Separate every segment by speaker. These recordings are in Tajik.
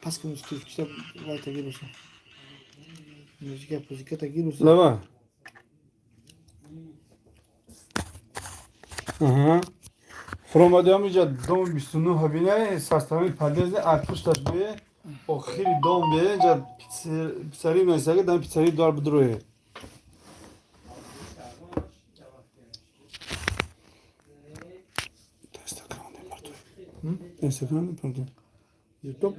Speaker 1: Пас кун, кита вайта гируса. Музыка, музыката гируса.
Speaker 2: Лава. Аҳа. Фуромадиам иҷа дом 29 ҳабина сарстави подъезд ар пушташ бе охири дом бе иҷа пиццари месага дан пиццари дуар бидурое. Инстаграм не партои. Инстаграм не партои.
Speaker 1: Ютуб.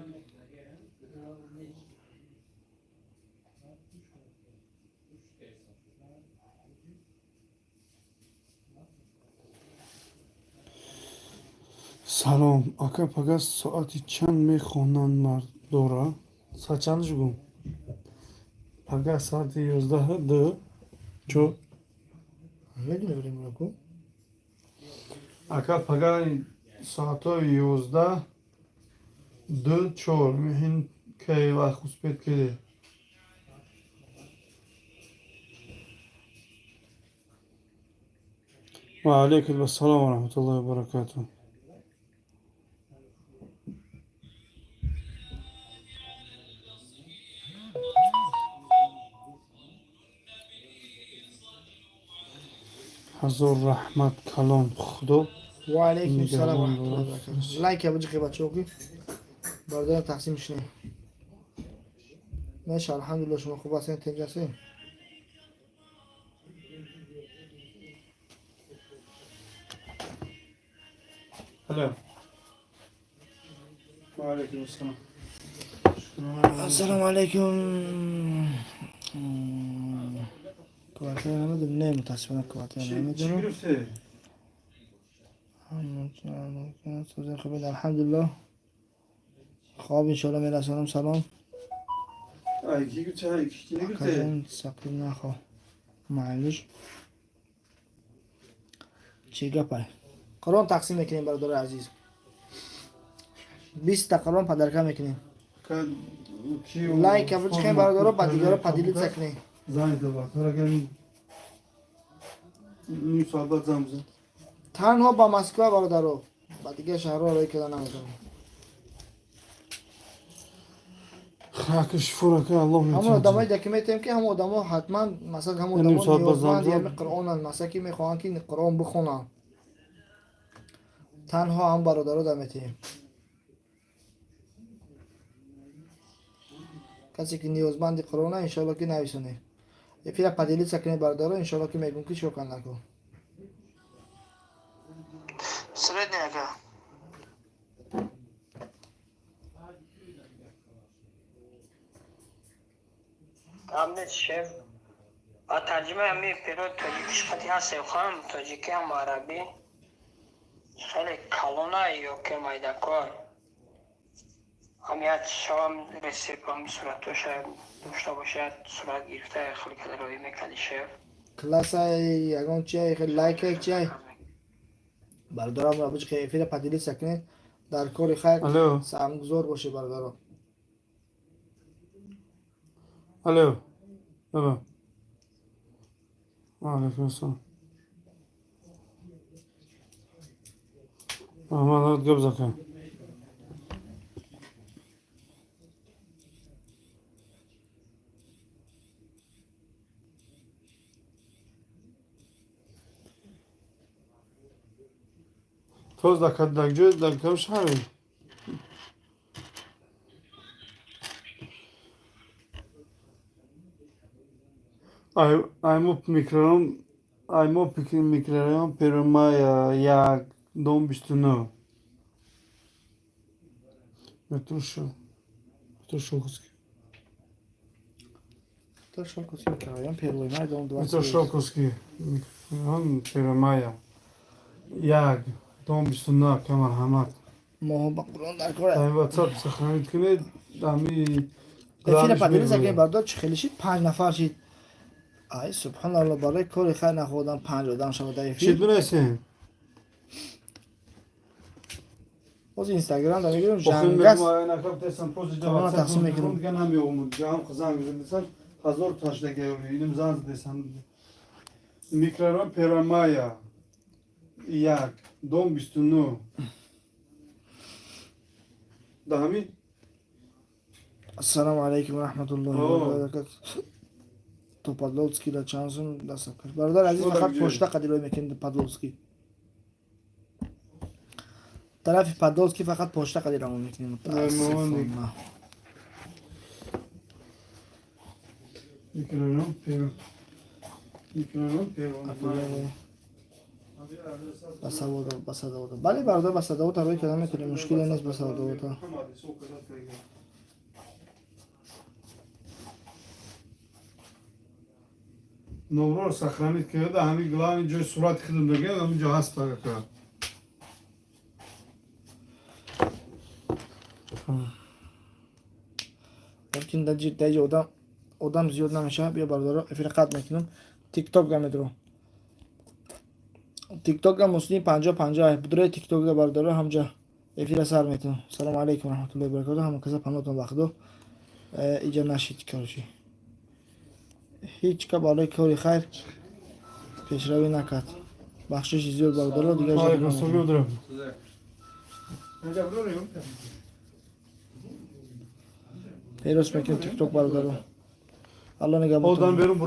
Speaker 2: Салом, ака, пага соати чанд мехонанд мардора? Соат чанд шугум? Пага соати 11 ду чо?
Speaker 1: Медонӣ время ку?
Speaker 2: Ака, пага соатҳои 11 ду 4 меҳин кай вақт успеть кеде? Ва алайкум ассалом ва раҳматуллоҳи ва баракатуҳ. Ҳазор раҳмат калон, Худо
Speaker 1: Ва алайкум салом ва
Speaker 2: нигаҳбон
Speaker 1: раҳматуллоҳи ва
Speaker 2: дорад.
Speaker 1: баракатуҳ. Лайк биҷиқи, бачаҳо, ки бародарам тақсим шунем. Меша, алҳамдулилла, шумо хуб ҳастед, тинҷ ҳастед?
Speaker 2: Алло. Ва алайкум ассалом.
Speaker 1: Ассалому алайкум. Квартира намедонам, не, мутаассифона, квартира
Speaker 2: Чӣ
Speaker 1: намедонам.
Speaker 2: гирифтӣ?
Speaker 1: Хубед, алҳамдулилло. Хоб, иншоалло, мерасонам салом.
Speaker 2: Ай, ки гирифтӣ? Ай, ки гирифтӣ?
Speaker 1: Акаҷон, сақил нахо. Майлиш. Чӣ гапай? Қуръон тақсим мекунем, бародари азиз. 20 та Қуръон подарка мекунем. Лайк биҷиқем, бародаро, ба дигаро поделиться кунем.
Speaker 2: Занг зад. Агар ним соат баъд занг бизан.
Speaker 1: Танҳо ба Москва, бародаро. Ба дигар шаҳрҳо роҳӣ карда наметавонам.
Speaker 2: Хаки шуфур, ака, Аллоҳ
Speaker 1: Ҳамон
Speaker 2: метиҳад.
Speaker 1: одамое ки метавем, ки ҳамон одамо ҳатман, масалан, ҳамон
Speaker 2: Ним
Speaker 1: одамо
Speaker 2: соат баъд занг
Speaker 1: ниёзманди
Speaker 2: зад.
Speaker 1: ҳами Қуръонанд, масалан, ки мехоҳанд, ки Қуръон бихонанд. Танҳо ҳам бародаро да метиҳем. Касе ки ниёзманди Қуръона, иншоалло, ки нависонем. Эфира поделиться кунед, бародаро, иншоалло, ки мегӯм, ки чико кан нако. Средний, ака.
Speaker 3: Амнет, шеф. А тарҷимаи ҳамин период тоҷикиш қати ҳаст, хам тоҷикӣ, ҳам арабӣ. Хеле калона ё ки майдакор. Ҳам як шавам ресип, ҳам суратоша дошта бошад, сурат гирифта хеле када роӣ мекарди, шеф.
Speaker 1: Классай, ягон чиай, хеле лайкай чиай. Бародарам, биҷиқе, эфира поделиться кунед. Дар кори хайр
Speaker 2: Алло.
Speaker 1: саҳмгузор бошед, бародаро.
Speaker 2: Алло. Баба. Ва алайкум ассалом. Раҳмат, гап зака. Тоз дар ҷой, дар кадом шаҳре? Ай мо микрорайон, ай мо микрорайон Первомая 1, дом 29. Метро шо? Метро Шелковский.
Speaker 1: Метро Шелковский, микрорайон Первый май, дом
Speaker 2: Метро
Speaker 1: 20.
Speaker 2: Шелковский, микрорайон Первомая 1, дом 29, ака, марҳамат.
Speaker 1: Моҳо ба Қуръон дар кора.
Speaker 2: Дар WhatsApp сохранить кунед, ами
Speaker 1: Эфира поделиться кунед, бародар, чӣ хеле шид? Панҷ нафар шид. Ай, субҳаналло, барои кори хайр нахоҳадам панҷ одам шавад дар
Speaker 2: Чӣ
Speaker 1: эфир.
Speaker 2: бинависем?
Speaker 1: Боз Инстаграм да мегирем,
Speaker 2: Охир
Speaker 1: жангас.
Speaker 2: мегӯм, накаб тесам пози
Speaker 1: Қуръонро тақсим мекунем.
Speaker 2: Дигар намеомуд. Ҷам занг задесан, ҳазор ташдаги иним занг задесан. Микрорайон Первомая 1, дом 29. Да ҳамин
Speaker 1: Ассалому алайкум ва раҳматуллоҳи ва баракатуҳ. То Подолский да чанд сум доставка? Бародар азиз, фақат почта қадирой мекунед Подолский. Тарафи Подолский фақат почта қадирамон мекунем, мутаассифона.
Speaker 2: Микрорайон Перун. Микрорайон Перун.
Speaker 1: Ба саводо, ба садовода. Бале, бародар, ба садовода рӯй карда метавонем, мушкиле нест ба садовода.
Speaker 2: Номро сохранить карда, ҳамин главный ҷои сурати худам даган, ҳамин ҷо ҳаст ака.
Speaker 1: Лекин даҷи одам зиёд намешавад. Биё, бародаро, эфира қатъ мекунам. Тикток га медурам. Тикток га муслим 50 50 будурои тикток га, бародаро, ҳамҷа эфира сар метунам. Салому алайкум, раҳматуллоҳи баракатуҳ. Ҳама каса панотон ба худо. Иҷа нашид, короче. Ҳеҷ ка барои кори хайр пешравӣ накард. Бахшиши зиёд, бародаро, дигар.
Speaker 2: Алайкум ассалом.
Speaker 1: Перос мекунем тикток, бародаро. Алло нигаҳбон.
Speaker 2: Одан берун.